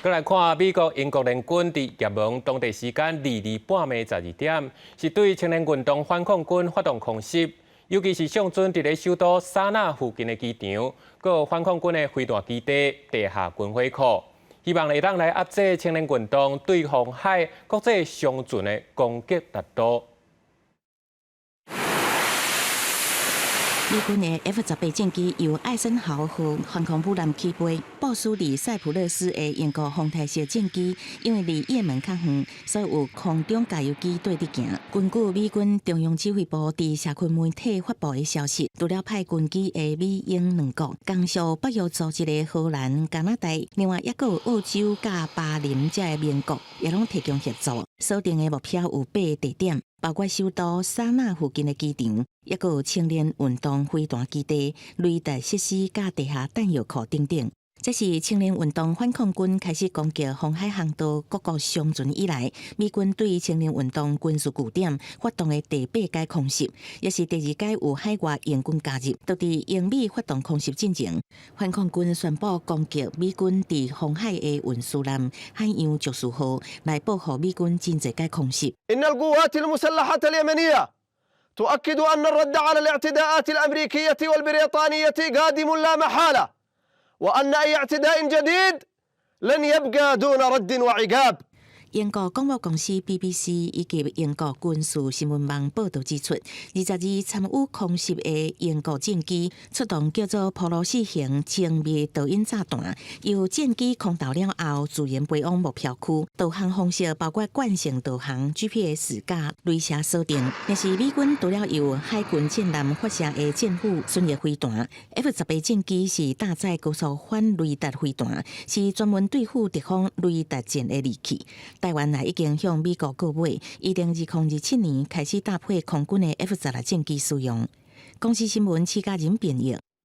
閣來看美國、英國聯軍佇也門當地時間22半暝12點，是對青年運動反抗軍發動空襲，尤其是向準佇咧首都薩那附近的機場，閣反抗軍的飛彈基地、地下軍火庫，希望會當來壓制青年運動對紅海國際商船的攻擊力度。美軍的 F-18戰機由艾森豪號航空母艦起飛，部署佇塞浦路斯的英國風颱式戰機，因為離也門較遠，所以有空中加油機綴佇行。根據美軍中央指揮部佇社群媒體發布的消息，除了派軍機的美英兩國，共屬北約組織的荷蘭、加拿大，另外抑閣有澳洲佮巴林這个盟國，也攏提供協助。鎖定的目標有八個地點，包括首都薩那附近的機場，抑閣有青年運動飛彈基地、雷達設施佮地下彈藥庫等等。這是青年運動反抗軍開始攻擊紅海航道各國商船以來，美軍對青年運動軍事據點發動的第八擺空襲，也是第二擺有海外英軍加入。就佇英美發動空襲進前，反抗軍宣布攻擊美軍佇紅海的運輸艦海洋爵士號，來報復美軍真濟擺空襲。 إن القوات المسلحة اليمنية تؤكد أن الرد على الاعتداءات الأمريكية والبريطانية قادم لا محالة وأن أي اعتداء جديد لن يبقى دون رد وعقاب。英國廣播公司 BBC 以及英國軍事新聞網報導指出，22參與空襲的英國戰機出動叫做普羅四型精密導引炸彈，由戰機空投了後，自然飛往目標區。導航方式包括慣性導航、GPS 佮雷射鎖定。若是美軍除了由海軍戰艦發射的戰斧巡弋飛彈，F-18戰機是搭載高速反雷達飛彈，是專門對付敵方雷達戰的利器。台灣也已經向美國購買，預定2027年開始搭配空軍的 F-16戰機使用。公視新聞，施嘉仁編譯。